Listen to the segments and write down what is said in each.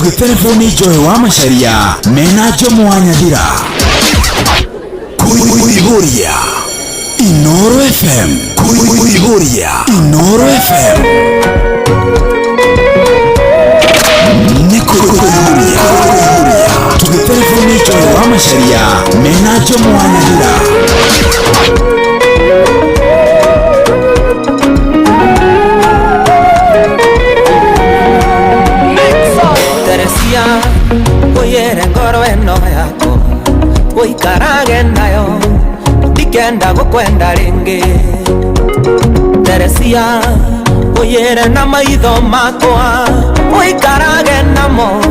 Tũgĩterebwo nĩ Joy wa Macharia mena Jomo wa Nyathira. Kuihuria Inoro FM. Kuihuria Inoro FM. Nĩ kuihuria. Tũgĩterebwo nĩ Joy wa Macharia mena Jomo wa Nyathira. Teresia uyere ngoro eno yako uikarage nayo ndikenda gukwenda ringi. Teresia uyere na maitho makwa uikarage namo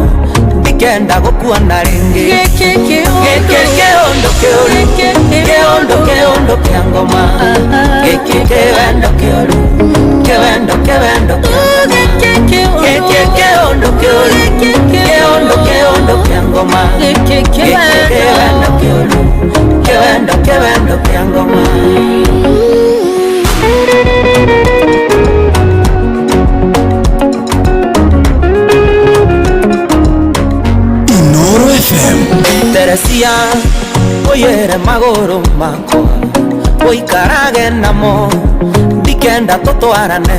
ndikenda gukuona ringi. Giki kiundu kiuru kiundu kiundu kia ngoma giki kiwendo kiuru kiwendo kiwendo giki kiundu kiuru kiundu kiundu kia ngoma giki kiwendo kiuru kiwendo kiwendo kia ngoma. Inoro FM. Teresia uyere maguru makwa uikarage namo ndikenda tutwarane.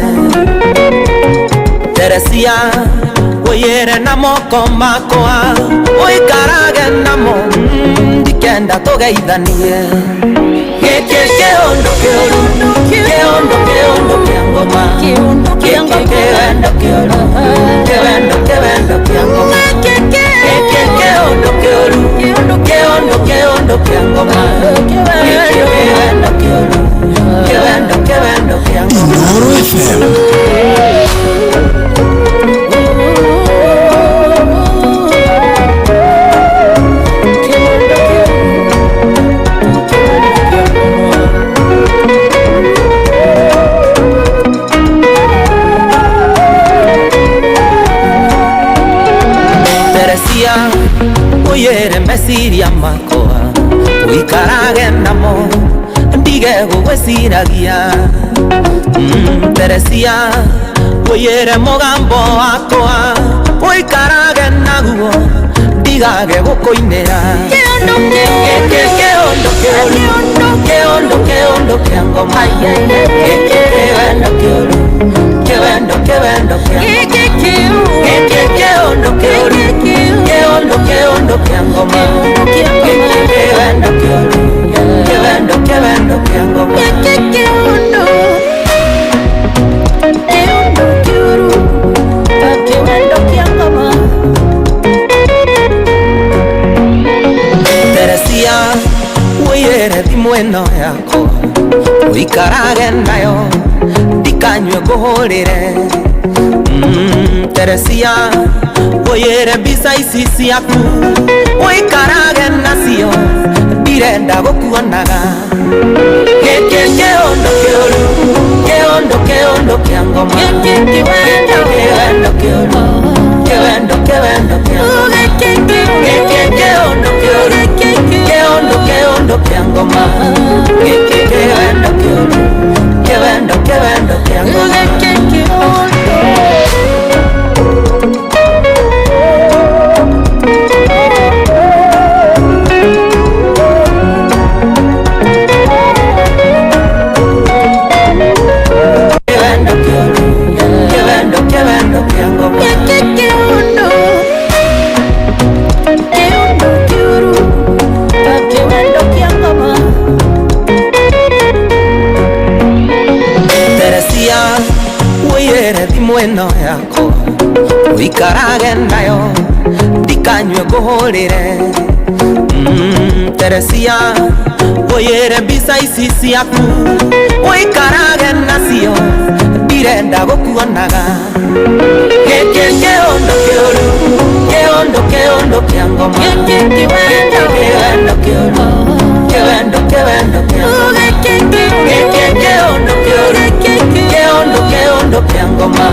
Teresia uyere na moko makwa uikarage namo ndikenda tugeithanie. Giki kiundu kiuru kiundu kiundu kia ngoma giki kiwendo kiuru kiwendo kiwendo kia ngoma giki kiundu kiuru kiundu kiundu kia ngoma giki kiwendo kiuru kiwendo kiwendo kia ngoma. Inoro FM. Teresia uyere meciria makwa uikarage namo ndige gugwiciragia. Teresia uyere mugambo wakwa uikarage naguo ndigage gukuinira. Giki kiundu kiuru kiundu kiundu kia ngoma giki kiwendo kiuru kiwendo kiwendo kia ngoma giki kiundu kiuru kiundu kiundu kia ngoma giki kiwendo kiuru kiwendo kiwendo kia ngoma. Teresia uyere thimu ĩno yakwa uikarage nayo ndikanyue nguhũrĩre. Teresia uyere mbica ici ciaku uikarage nacio ndirenda gukuonaga. Giki kiundu kiuru kiundu kiundu kia ngoma giki kiwendo kiuru kiwendo kiwendo kia ngoma giki kiundu kiuru kiundu kiundu kia ngoma giki kiwendo kiuru kiwendo kiwendo kia ngoma. Kiwendo kiuru kiwendo kiwendo kia ngoma. Teresia uyere thimu ĩno yakwa uikarage nayo ndikanyue nguhũrĩre. Teresia uyere mbica ici ciaku uikarage nacio ndirenda gukuonaga. Giki kiundu kiuru kiundu kiundu kia ngoma giki kiwendo kiuru kiwendo kiwendo kia ngoma giki kiundu kiuru kiundu kiundu kia ngoma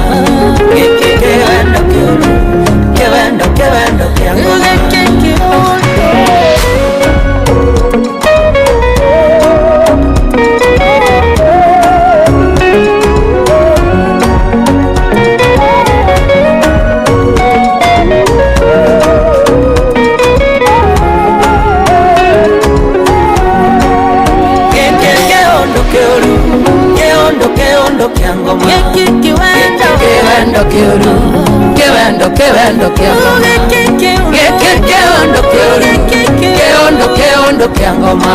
giki kiwendo kiuru kiwendo kiwendo kia ngoma. kĩondo kĩa ngoma. Gĩkĩ kĩondo kĩũru, kĩondo kĩondo kĩa ngoma.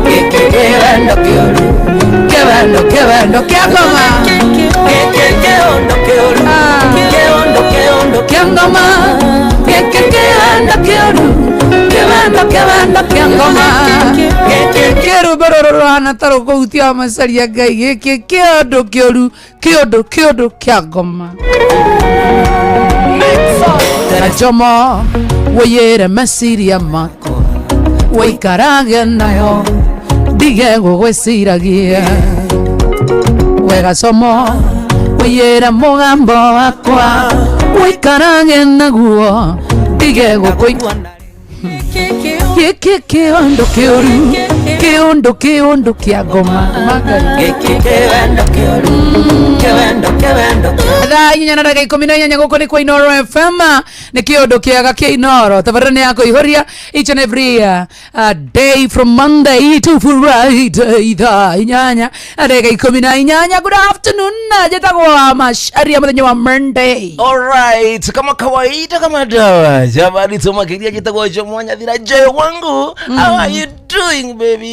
Gĩkĩ kĩwendo kĩũru, kĩwendo kĩwendo kĩa ngoma. Gĩkĩ kĩondo kĩũru, kĩondo kĩondo kĩa ngoma. Gĩkĩ kĩwendo kĩũru, kĩwendo kĩwendo kĩa ngoma. Gĩkĩ Kĩrũmbe rũrũ rũhana ta rũkũhutia wa macaria Ngai. Gĩkĩ kĩũndũ kĩũru, kĩũndũ kĩũndũ kĩa ngoma. Na Jomo wũiyĩre meciria makwa, wĩikarage nayo ndige gũgwĩciragia. Wega Como wũiyĩre mũgambo wakwa, wĩikarage naguo ndige gũkũi. Gĩkĩ kĩũndũ kĩũru, kĩũndũ kĩũndũ kĩa ngoma. Ngai. Gĩkĩ kĩwendo kĩũru, kĩwendo kĩwendo kĩa Thaa 8:18 gũkũ nĩ kwa Inoro FM. Nĩ kĩũndũ kĩega kĩa Inoro. Tabarĩra nĩ ya kũihũria each and every day from Monday to Friday, thaa 8:18. Good afternoon. Njĩtagwo Macharia mũthenya wa Monday. Alright, kama kawaida, kama dawa jamani, tumakiria jitagwa Jomo Nyathira Joy wangu. How are you doing, baby?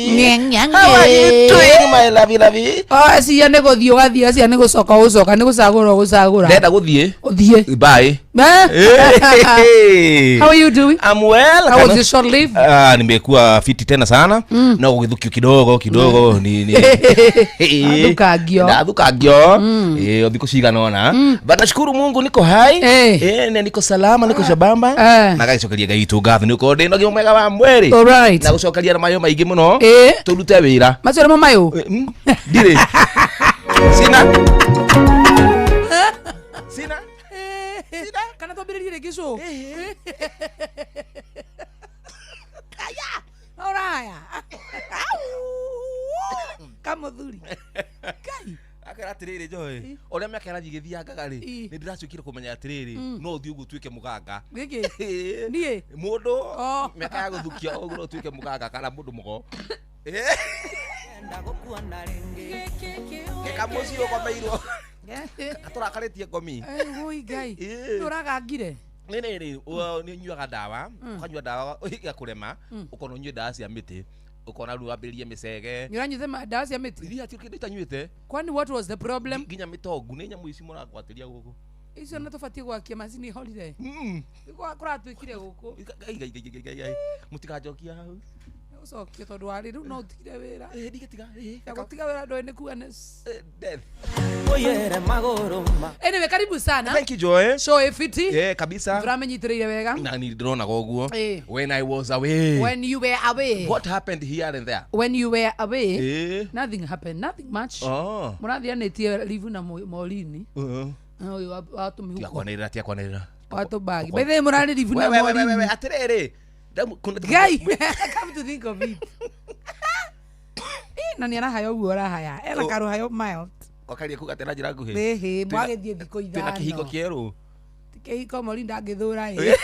How are you doing, my lovey lovey? Acia nĩ gũthiĩ ũgathiĩ, acia nĩ gũcoka ũgũcoka, nĩ gũcagũra ũgũcagũra. Ndenda gũthiĩ. Ũthiĩ. Bye. Eh? How are you doing? I'm well. How was your short leave? Ah, nimekuwa fiti tena sana. No gũgĩthukio kidogo kidogo ni Wathukangio. Ndathukangio. Eh, thikũ cigana ũna. But nashukuru Mungu niko hai. Eh. Eh, na niko salama, niko shabamba. Eh. Na gacokeria Ngai witũ ngatho nĩ ũkorwo ndĩ na ũgima mwega wa mwĩrĩ. All right. Na gũcokeria na mayo maingĩ mũno. Eh. Tũrute wĩra. Macio nĩmo mayũ. Eh, Ndirĩ. Sina. Sina. Kana twambĩrĩrie rĩngĩ show? Aya, ũraya. Kamũthuri. Ngai. Akera atiriri Joy, ũrĩa mĩaka ĩrathiĩ ĩgĩthiangaga rĩ, Ĩ. nĩ ndĩracuĩkire kũmenya atĩrĩrĩ, no ũthiĩ ũguo ũtuĩke mũganga. Gĩkĩ. Niĩ. Mũndũ Oh. mĩaka ya gũthukia ũguo no ũtuĩke mũganga kana mũndũ mũgo. Ndagukuona rĩngĩ. Gĩka mũciĩ ũgomeirwo. Atũrakarĩtie ngomi. Eh, wũi Ngai. Ĩ. Nĩ ũragangire. Nĩ rĩrĩ, nĩ ũnyuaga ndawa, ũkanyua ndawa ĩgakũrema, ũkona ũnyue ndawa cia mĩtĩ, ũkona rĩu wambĩrĩrie mĩcege. Nĩ ũranyuĩte ndawa cia mĩtĩ? Iria hatirĩ kĩndũ itanyuĩte. Kwani what was the problem? Nginya mĩtongu nĩ nyamũ ici mũrangwatĩria gũkũ. Icio nĩ tũbatiĩ gwakia macini ihorire. Kũratuĩkire gũkũ. Ngai, ngai, ngai, ngai, ngai, ngai. Mũtiganjokia hau. Ũcokie tondũ warĩ rĩu no ũtigire wĩra. Eh, ndigatiga. Eh, Ya gũtiga wĩra ndũĩ nĩ kuga nĩ eh, death. Ũiyĩre magũrũ ma Anyway, karibu sana. Thank you, Joy. Show ĩbiti. Eh, kabisa. Tũramenyitĩrĩire wega. Na ni ndĩronaga ũguo. Eh. When I was away. When you were away. What happened here and there? When you were away. Eh. Nothing happened, nothing much. Oh. Mũrathianĩtie livu na Maureen. Ũyũ wa tũmĩhuko. Tiakwanĩrĩra, tiakwanĩrĩra. Wa tũbagi. By the way, mũrarĩ livu na We, we, we, we, we, Maureen. atĩrĩrĩ. Ngai, come to think of it. Eh, na nĩ arahaya ũguo ũrahaya. Ena Oh. karũhayo mild. Wakaria kuga atĩ na njĩra nguhĩ. Ĩhĩ, mwagĩthiĩ thikũ Twĩna kĩhiko ithano. kĩerũ. Ti kĩhiko Maureen ndangĩthũra ĩ.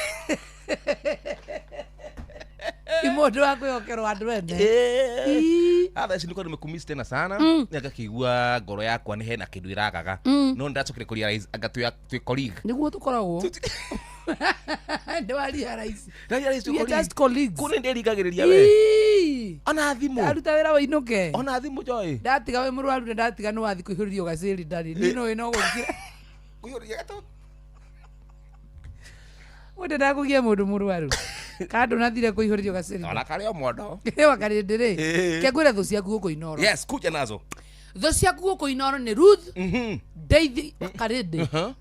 Ti mũndũ wa kwĩhokerwo andũ ene. Eh. Ii. Thaa ici nĩkuwa nimekumiss tena sana. Ngakĩigua ngoro yakwa nĩ hena kĩndũ ĩragaga. No nĩndacokire kũ realize anga twĩ colleague. Nĩguo tũkoragwo. Nĩ waria raici. Ndarealize twĩ We are colleague. just colleagues. Kũu nĩ ndĩrigagĩrĩria we. Ii. Ona thimũ. Ndaruta wĩra wĩinũke. Ona thimũ Joy. Ndatiga wĩ mũrwaru na ndatiga nĩ wathi kũihũrĩrio gacĩri ndarĩ. Niĩ no no gũkira. Kũihũrĩria gatũ. Mũndũ ndakũgia mũndũ mũrwaru. Kana ndũnathire kũihũrĩrio gacĩri. Ona karĩ o mondo. Wakarĩndĩ rĩ. Ĩĩ. Kengwĩre thũ ciaku gũkũ Inoro. Yes, kuja nazo. Thũ ciaku gũkũ Inoro nĩ Ruth Mhm. Daisy Wakarĩndĩ Uh-huh.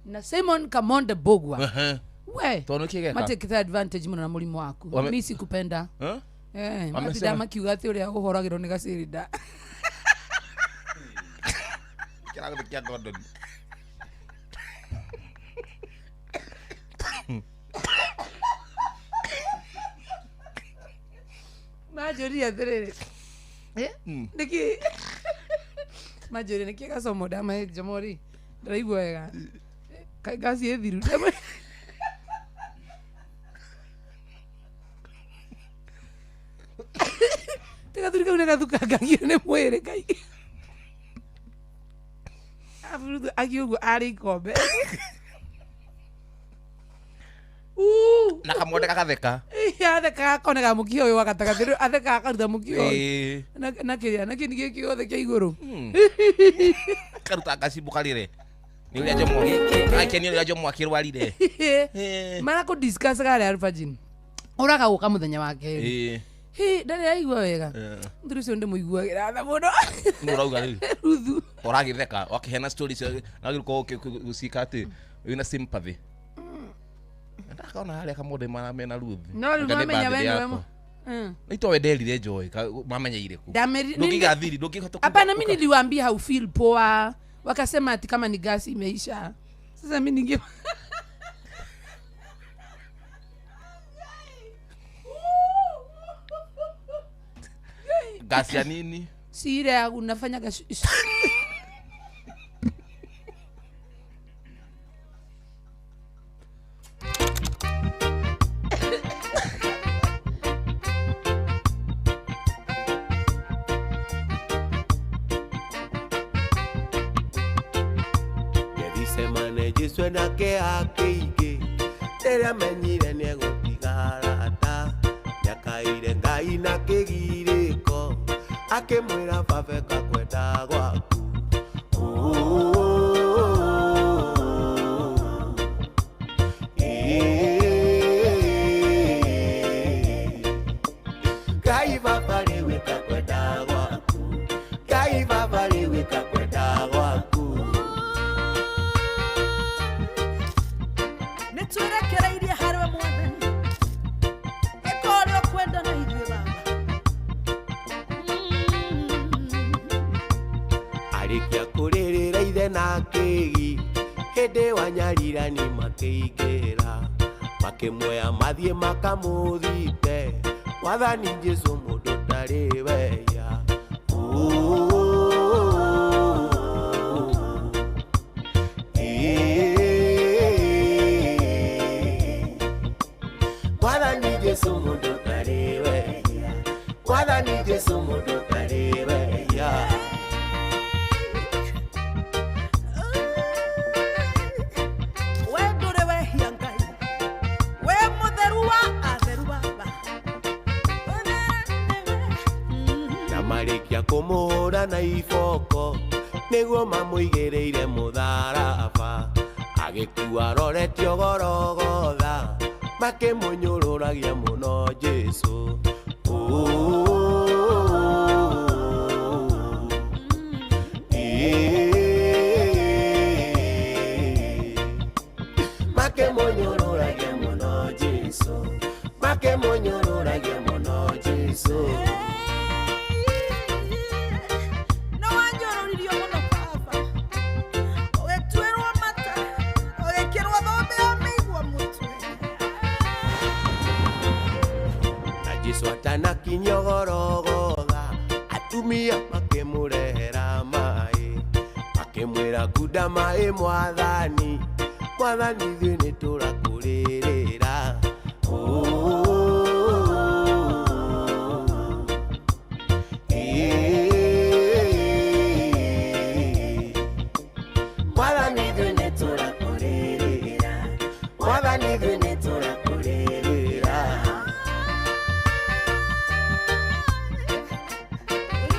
na Simon Kamonde Mbugua. Uh-huh. We. Tondũ nĩkĩ geka? Matekete advantage mũno na mũrimũ waku. Wame- Mi sikupenda. Huh? Eh, Wamesema- matinda makiuga atĩ ũrĩa ũhoragĩrwo nĩ gacĩri nda. Kĩrago kĩa Gordon. Manjũria atĩrĩrĩ. Eh? Nĩkĩ? Manjũria nĩkĩ gacomo ndamahe Njomori. Ndĩraigua wega. Kaĩ ngaci ĩ thiru. Ti gathuri kau nĩ gathukangagio nĩ mwĩrĩ kaingĩ. Arabu Ruth akiuga ũguo arĩ ikombe. Na kamonde gagatheka. Athekaga akonega mũkiha ũyũ wa gatagatĩ rĩu athekaga akaruta mũkiha ũyũ. Ĩĩ. Na kĩrĩa na kĩni gĩkĩ gĩothe kĩa igũrũ. Karuta gacimbu karĩre. Nĩ ũrĩa Jomo. Akenio ũrĩa Jomo akĩrwarire. Ĩĩ. Mara kũ discuss harĩa alfajiri. Ũraga gũka mũthenya wa kerĩ. Ĩĩ. Hĩ, ndarĩ aigua wega. Ĩĩ. Mũthuri ũcio ndĩmũiguagĩra tha mũno. Nĩ ũrauga rĩu. Ruthu. Ũragĩtheka wakĩheana story cio na ũgĩkorwo ũgĩcika atĩ wĩna sympathy. Ndakona harĩa kamonde mara mena Ruth. No rĩu Anga nĩ mamenya we birthday nĩwe yakwa. Nĩ to wenderire Joy mamenyeire kũ. Ndũngĩiga thiri ndũngĩhota Hapana, mimi niliwaambia haufeel poa. Wakasema ati kama ni gasi imeisha. Sasa mimi ninge gasi ya nini? Si ile ya unafanya gas. Gethsemane Jesu enake akĩingĩ rĩrĩa menyire nĩegũtiga arata nĩakaire Ngai na kĩgirĩko akĩmwĩra baba ĩka kwenda gwaku. Ngai baba rĩu ĩka kwenda gwaku. Ngai baba rĩu ĩka kwenda gwaku. Nĩtwĩrekereirie harĩwe Mwathani. Ĩka ũrĩa ũkwenda na ithuĩ Baba. Arĩkia kũrĩrĩra ithe na kĩgi hĩndĩ wa nyarirani makĩingĩra makĩmuoya mathiĩ makamũthite Mwathani Jesũ mũndũ ndarĩ weya. Mwathani Jesũ mũndũ ndarĩ weya. Mwathani Jesũ mũndũ ndarĩ weya. We ndũrĩ wehia Ngai. We mũtheru wa atheru Baba. Na marĩkia kũmũhũra na iboko nĩguo mamũigĩrĩire mũtharaba agĩkua aroretio Gorogotha makĩmũnyũrũragia mũno Jesũ. Makĩmũnyũrũragia mũno Jesũ. Makĩmũnyũrũragia mũno Jesũ. Nĩ wanjũrũririo mũno Baba. Ũgĩtuĩrwo mata, ũgĩkĩrwo thũmbĩ ya mĩigua mũtwe. Na Jesũ atanakinyio Gorogotha atumia makĩmũrehera maĩ makĩmwĩra kunda maĩ Mwathani. Mwathani ithuĩ nĩtũrakũrĩrĩra. Mwathani ithuĩ nĩtũrakũrĩrĩra. Mwathani ithuĩ nĩtũrakũrĩrĩra.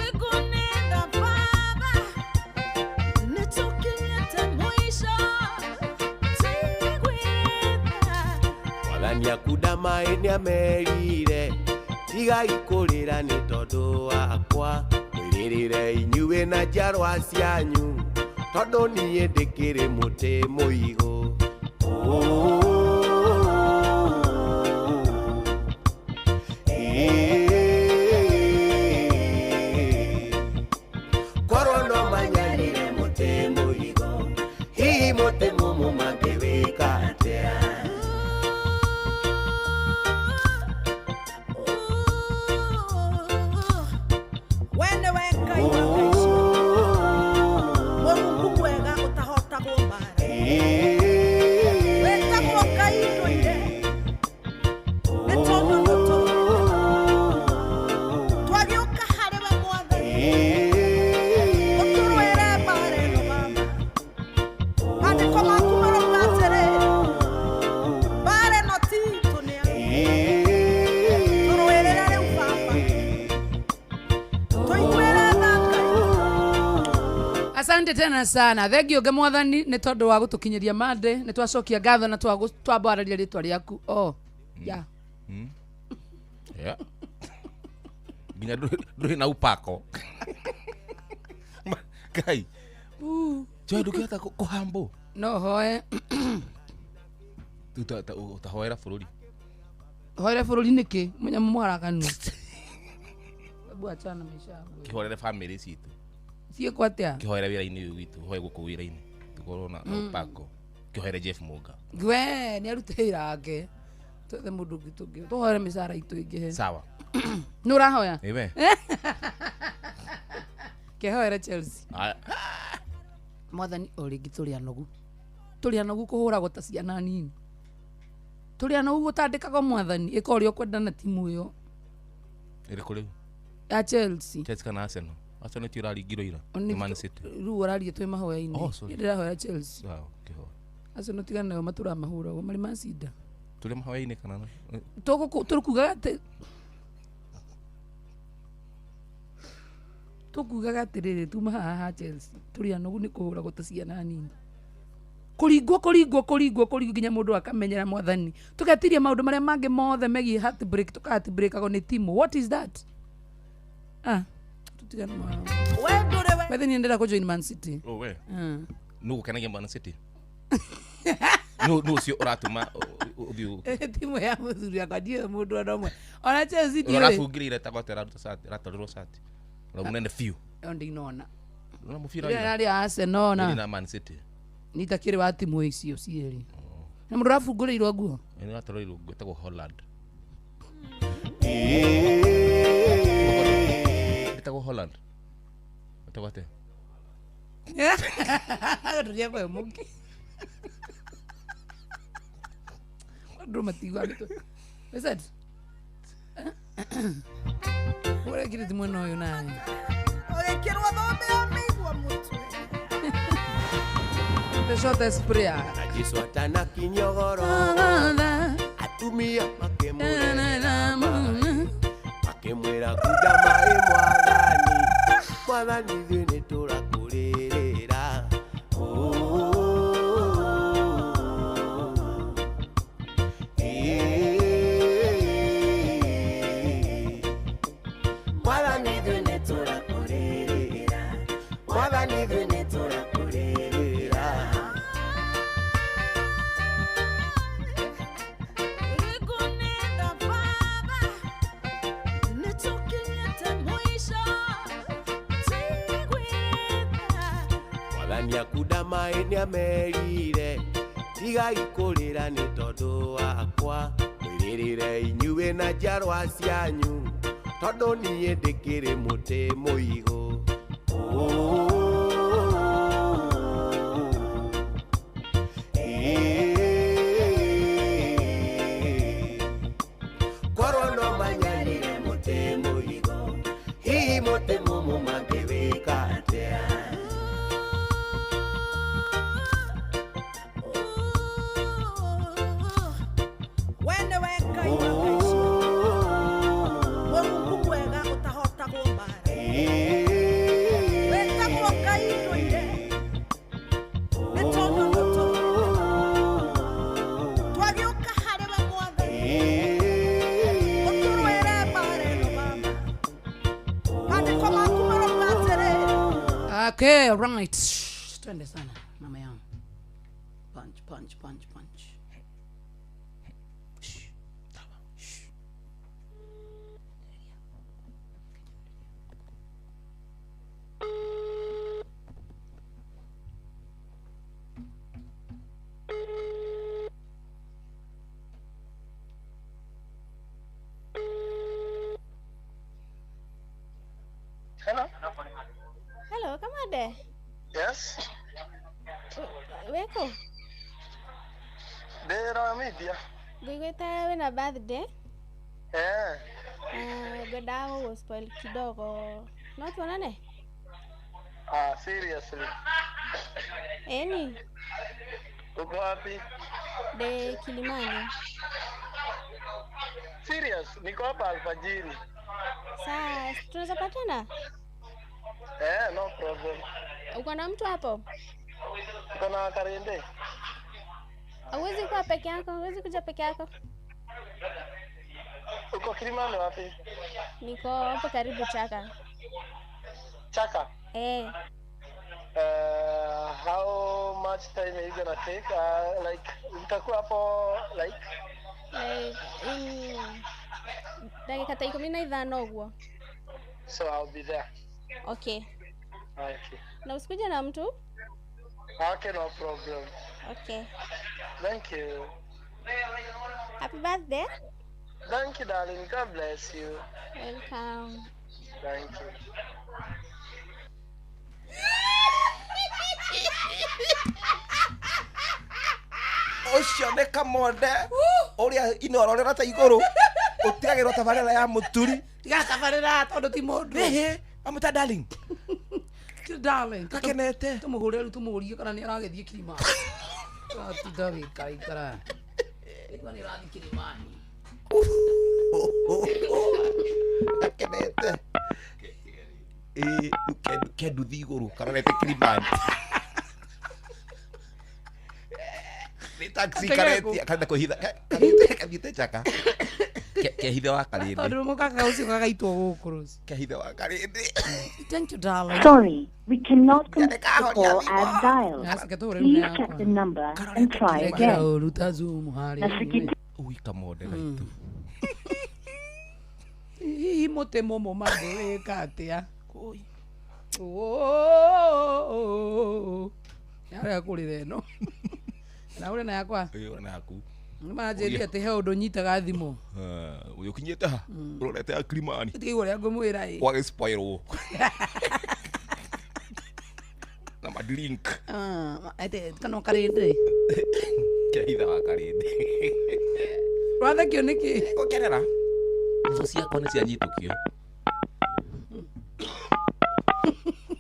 Ikunenda Baba, nĩtũkinyĩte mũico, tigwĩka. Mwathani akunda maĩ nĩamerire tigai kũrĩra nĩ tondũ wakwa mwĩrĩrĩre inyuĩ na njiarwa cianyu tondũ niĩ ndĩkĩrĩ mũtĩ mũigũ. Korwo no manyanire mũtĩ mũigũ hihi mũtĩ mũmũ mangĩwĩka atĩa? We nĩwe Ngai wa maica, Mũrungu mwega ũtahotagwo mbaara. Wĩtagwo Asante tena sana. Thank you mwathani nĩ tondũ wa gũtũkinyĩria Monday, nĩ twacokia ngatho na twambararia rĩtwa rĩaku. Oh. Yeah. Yeah. Nginya ndũrĩ na upako. Kai. Joy ndũngĩhota kũhambo. No hoe. Utahoera bũrũri. Hoere bũrũri nĩkĩ? Mũnyamũ mũharaganu. Hebu achana maisha yangu. Kĩhorere family citũ. Ciĩkwo atĩa? Kĩhoere wĩra-inĩ ũyũ witũ, hoe gũkũ wĩra-inĩ. Tũkorwo na upako. Kĩhoere Jeff Muga. We nĩ arute wĩra wake. Twethe mũndũ ũngĩ tũngĩ. Tũhoere mĩcara itũ ĩingĩhe. Sawa. Nĩ ũrahoya? Amen. Kĩhoere Chelsea. Mwathani o rĩngĩ tũrĩ anogu. Tũrĩ anogu kũhũragwo ta ciana nini. Tũrĩ anogu gũtandĩkagwo mwathani. Ĩka ũrĩa ũkwenda na timu ĩyo. Ĩrĩkũ rĩu? Ya Chelsea. Chelsea kana Arsenal? Arsenal ti ũraringirwo ira. Nĩ Man City. Rĩu ũraria twĩ mahoya-inĩ. Oh, sorry. Ndĩrahoya Chelsea. Sawa, kĩhoe. Arsenal tigana nayo matũra mahũragwo marĩ macinda. Tũrĩ mahoya-inĩ kana? Tũkugaga atĩ tũkugaga atĩrĩrĩ tuma haha ha Chelsea tũrĩ anogu nĩ kũhũragwo ta ciana nini. Kũringwo kũringwo kũringwo kũringwo nginya mũndũ akamenyera mwathani. Tũgetiria maũndũ marĩa mangĩ mothe megiĩ heartbreak tũka heartbreakagwo nĩ timu. What is that? Ah, tutigane mwana. Bethe niĩ ndĩrenda kũ join Man City. Oh we. Nũ gũkenagia Man City? Nũ ũcio ũratũma ũthiĩ timu ya mũthuri akwa ndiũĩ mũndũ ona ũmwe. Ona Chelsea ndiũĩ. Ũrabungĩrĩire ta gwate araruta cati, aratwarirwo cati. Ũrĩa mũnene biũ. Ĩyo ndinona. Ũrona mũbira ĩrĩa yarĩ ya Arsenal na na Man City. Nĩ itakĩrĩ wa timu icio cierĩ. Na mũndũ ũrabungũrĩirwo nguo? Nĩ aratwarirwo nguo ĩtagwo Holland. Ĩtagwo Holland. Ĩtagwo atĩa? Ndũrĩa kwa mũngĩ. Andũ matigua mĩtwe. Wizard. Ũrekire ti mwena ũyũ nawe. Ũgĩkĩrwo thũmbĩ ya mĩigua mũtwe. The shortest prayer. Na Jesu atanakinyogoro. Atumia makĩmũrehera maĩ. Makĩmwĩra kunda maĩ mwathani. Mwathani ithuĩ nĩtũrakũrĩrĩra. Mwathani ithuĩ nĩtũrakũrĩrĩra. Mwathani ithuĩ nĩtũrakũrĩrĩra. Mwathani akunda maĩ nĩamerire tigai kũrĩra nĩ tondũ wakwa mwĩrĩrĩre inyuĩ na njiarwa cianyu tondũ niĩ ndĩkĩrĩ mũtĩ mũigũ. Korwo no manyanire mũtĩ mũigũ hihi mũtĩ mũmũ mangĩwĩka atĩa? Okay, right. Twende sana mama yangu. Punch, punch, punch, punch. Shh. Shh. Hello. Hello, Kamande. Yes. Weko. Ndĩra media. Ngũigwĩte wĩna birthday. Eh. Ngwendaga gũgũ spoil kidogo. No tuonane? Ah, seriously. Eni. Uko wapi? De Kilimani. Serious, niko hapa alfajiri. Saa, tunaweza patana? Eh, no problem. Uko na mtu hapo? Uko na Karinde? Hauwezi kuwa peke yako, hauwezi kuja peke yako. Uko Kilimani wapi? Niko hapo karibu Chaka. Chaka. Eh, How much time are you gonna take? Like utakuwa hapo like like in dakika ta 15 ũguo. so I'll be there. Okay. Okay. Na usikuje na mtu? Okay, no problem. Okay. Thank you. Happy birthday. Thank you, darling. God bless you. Welcome. Thank you. Ũcio nĩ kamonde ũrĩa inororera ta igũrũ ũtigagĩrwo tabarĩra ya mũturi. Tiga tabarĩra tondũ ti mũndũ. Ĩhĩ, amũta darling. Ti darling. Gakenete. Tũmũhũre rĩu tũmũrie kana nĩ aragĩthiĩ Kilimani. Tũratinda gĩikaraikara. Igua nĩ ũrathiĩ Kilimani. Gakenete. Ĩ, kenduthi igũrũ karorete Kilimani. Nĩ taxi karetia karenda kwĩhitha kathiĩte Chaka. Kehithe wa Karĩndĩ. Tondũ mũkaka ũcio gagaitwo gũkũ rũciũ. Kehithe wa Karĩndĩ. Thank you, darling. Sorry, we cannot complete the call as dialed. Nacike tũhũre rĩu Please na check yakwa. the number and try Rekera again. ũru ta Zoom harĩa. Nasikiti- Ui kamonde gaitũ. Hihi mũtĩ mũmũ mangĩwĩka atĩa? Nĩarega kũrĩra ĩno. Na ũrĩ na yakwa. Ĩyo na yaku. Nĩmanjĩrire atĩ he ũndũ nyitaga thimũ. Ũyũ ũkinyĩte ha? Ũrorete ya Kilimani. Tiga ũrĩa ngũmwĩra ĩ. Wagĩspoilwo. Na madrink. Ah, ate kana Karĩndĩ. Kehithe wa Karĩndĩ. Wathekio nĩkĩ? Gũkerera. Thũ ciakwa nĩ cianyitũkio.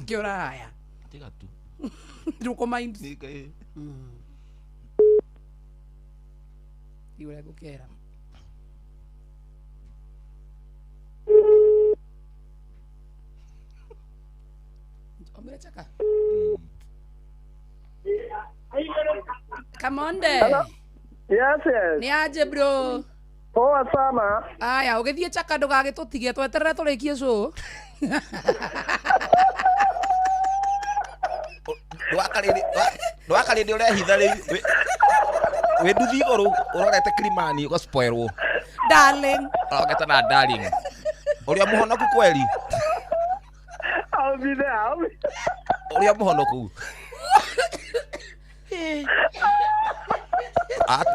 Kĩ ũrahaya? Tiga tu. Ndũkũ mind. Nĩ- Tiga ũrĩa ngũkera. Omire Chaka. Kamonde. Yes, yes. Nĩ aje bro. Poa sana. Aya, ũgĩthiĩ Chaka ndũgagĩtũtige tweterere tũrĩkie show. Ndwakarĩndĩ ũrehitha rĩu. Wĩ nduthi igũrũ ũrorete Kilimani ũgaspoilwo. Darling. Ũrogete na darling. Ũrĩa mũhonoku kweli. I'll be there. I'll be... Ũrĩa mũhonoku.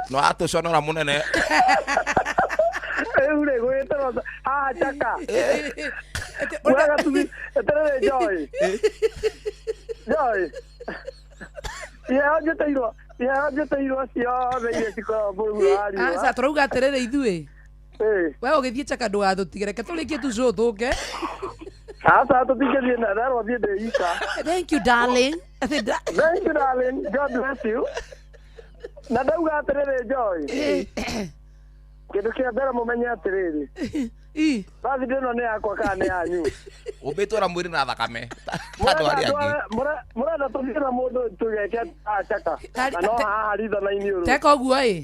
No atũconora mũnene. Rĩu rĩ gwĩtĩrwo haha Chaka. Wega tuthi eterere Joy. Joy. Iheo njĩtĩirwo iheo njĩtĩirwo ciothe iria cikoragwo mũhuro wa riũa. Aca tũrauga atĩrĩrĩ ithuĩ. Ĩ. We ũgĩthiĩ Chaka ndũgatũtige reke tũrĩkie tu show tũke. Aca tũtingĩthiĩ na ndarwo thiĩ ndĩ ika. Thank you darling. Thank you darling. God bless you. Na ndauga atĩrĩrĩ Joy. Kĩndũ kĩa mbere mũmenye atĩrĩrĩ. Birthday ĩno nĩ yakwa kana nĩ yanyu? Ũmbĩtwo na mwĩrĩ na thakame. Ta andũ arĩa angĩ. Mũrenda tũthiĩ na mũndũ tũgeke haha Chaka. Na no haha ritana-inĩ ũrũ. Teka ũguo ĩ.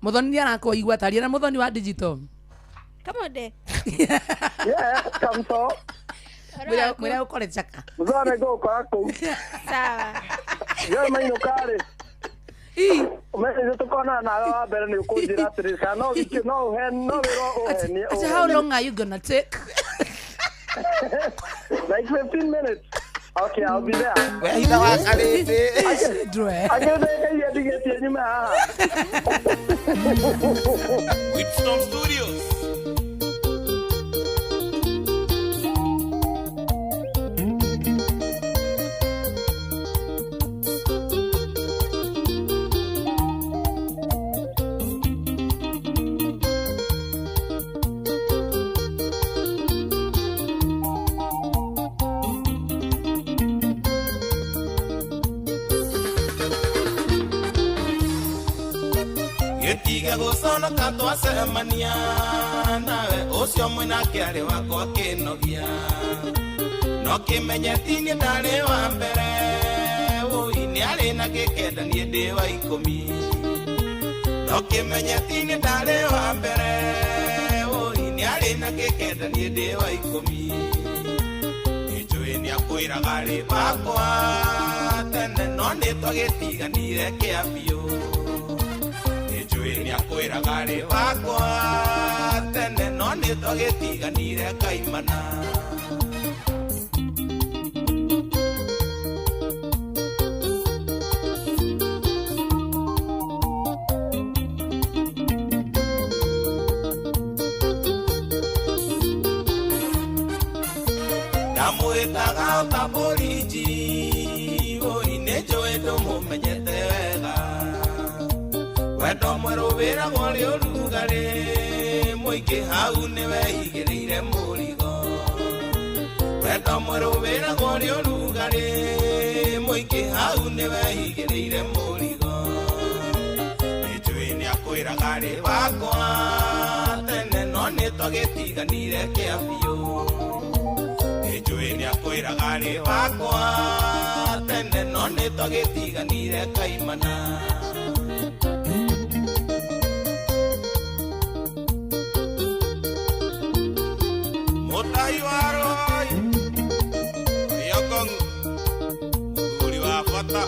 Mũthoni nĩ arakũigua taria na mũthoni wa digital. Kamonde. Yeah, kamto. Mwĩra ũkore Chaka. Mũthoni ngũgũkora kũu. Sawa. Joy mainũka rĩ. Ũmenye tũkonana nawe wa mbere nĩ ũkũnjĩra atĩrĩrĩ kana no wike no ũhe no wĩrwo ũhenie. Ati how long are you gonna take? Like 15 minutes. Okay, I'll be there. Wehitha wa Karĩndĩ. Ndwe. Angĩtheka iria ndigĩtie nyume haha. Whipstorm Studios. Gĩtiga Ndigũconoka twacemania nawe ũcio mwĩnake arĩ wakwa kĩnogia no kĩmenye ti niĩ ndarĩ wa mbere ũi nĩ arĩ na gĩkenda niĩ ndĩ wa ikũmi no kĩmenye ti niĩ ndarĩ wa mbere ũi nĩ arĩ na gĩkenda niĩ ndĩ wa ikũmi nĩnjũĩ nĩakwĩraga rĩ wakwa tene no nĩ twagĩtiganire kĩa biũ nĩnjũĩ nĩakwĩraga rĩ wakwa tene no nĩ twagĩtiganire kaimana. Ndamwĩtaga ta borithi oi nĩnjũĩ ndũmũmenyete wega wendo mwerũ wĩragwo rĩ ũrugarĩ mũingĩ hau nĩweigĩrĩire mũrigo wendo mwerũ wĩragwo rĩ ũrugarĩ mũingĩ hau nĩweigĩrĩire mũrigo nĩnjũĩ nĩakwĩraga rĩ wakwa tene no nĩtwagĩtiganire kĩa biũ nĩnjũĩ nĩakwĩraga rĩ wakwa tene no nĩtwagĩtiganire kaimana. Mũtai wa Roy Yokong mũthuri wa bata.